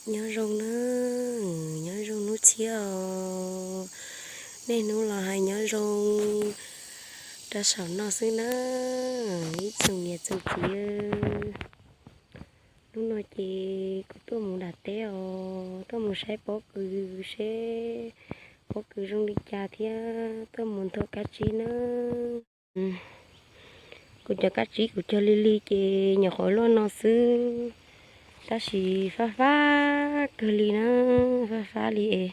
Nyob zoo na, nyob zoo hnub tshiab os. Niaj hnub los hais nyob zoo rau saum no xwb na, ib tsoom niam tsoom txiv. Hnub no ces kuv tuaj mus nram teb os, tuaj mus saib pob kws seb pob kws zoo li cas thiab tuaj mus nthua kab tsib na. Kuv cov kab tsib kuv cog lig lig ces nyuam qhuav luaj no xwb, tab sis fab fab kawg li na, fab fab li es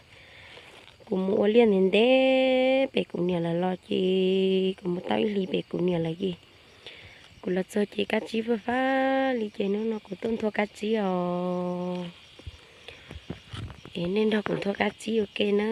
kuv mus ua liaj ntev ntev pem kuv niam lawv los ces kuv mus tau ib hlis pem kuv niam lawv ces kuv los txog ces kab tsib fab fab li ces hnub no kuv tuaj nthua kab tsib os. Es nej nrog kuv nthua kab tsib ua ke na.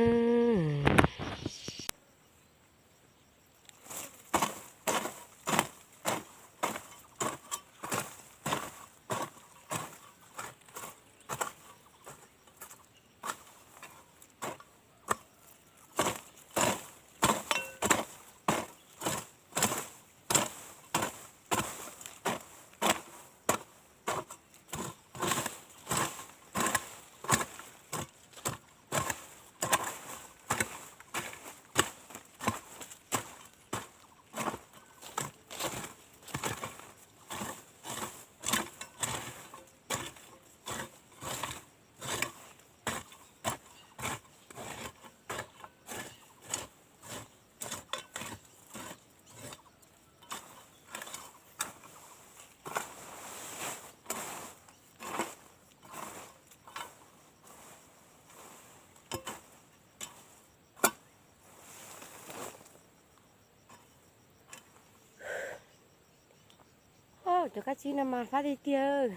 Cov kab tsib no mas fab tiag tiag.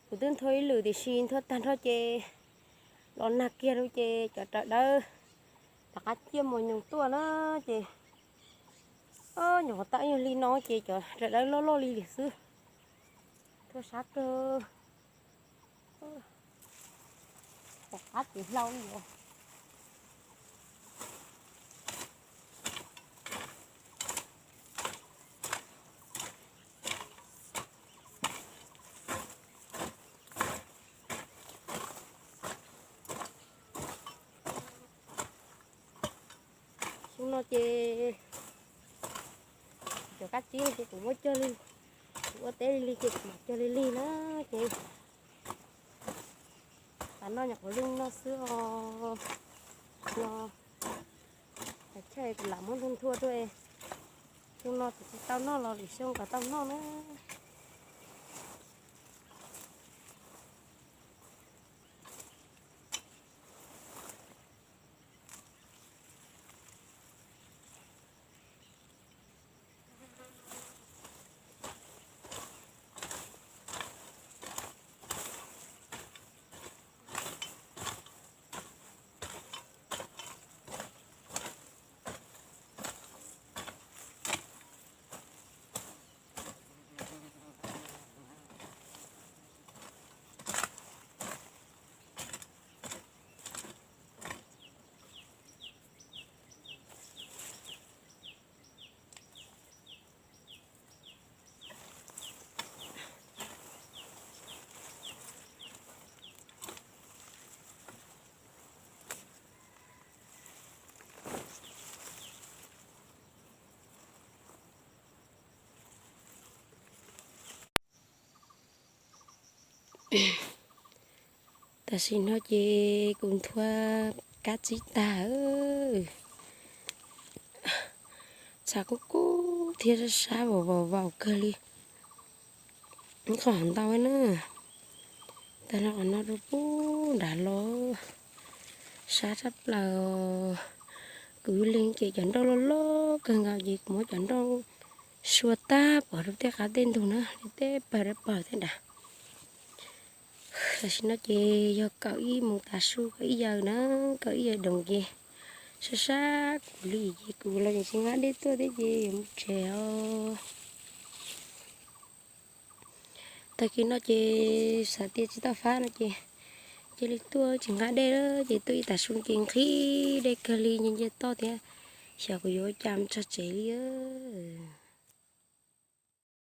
Kuv twb nthua ib lwm tiam sis nthua tag nrho ces los nag kiag lawm ces cov raws dawb rov qab ciaj mos nyoos tuaj na ces nyuam qhuav tau ib nyuag hli no ces cov raws dawb loj loj li lawm xwb. Nthua sab kawg. Tom qab ces hlau li os. Xyoo no ces cov kab tsib no ces kuv muab cog li, kuv ua teb li li ces kuv mam cog li li na ces tas noj nyuam qhuav zoo no xwb os. No tas chaj kuv lam muab nthua nthua rau, xyoo no kuv tsis tau noj los lwm xyoo kom tau noj na. Tam sim no ces kuv nthua kab tsib tag, tshav kub kub thiab sab sab vaus vaus vaus kawg li. Qhov ntau na, tag nrho qhov no rau pub nrad los sab tshaj plaws. Kuv yug li ces cov nroj loj loj kawg nkaus ces kuv muab cov nroj sua tag pov rau tej qab tej ntug na, tej pawg rau pawg tej nrad. Tam sim no ces yog kaum ib moos tav su, kaum ib yawm na, kaum ib yawm doos ces sab sab kuv li ces kuv los tsis nqa dej tuaj thiab ces yuav mus tsev os. Tag kis no ces xav tias tsis tau fab no ces cia li tuaj tsis nqa dej lawm ces tuaj ib tav su ces nqhis dej kawg li, nce nce toj thiab, xyov kuv yuav ua cas mus txog tsev li os.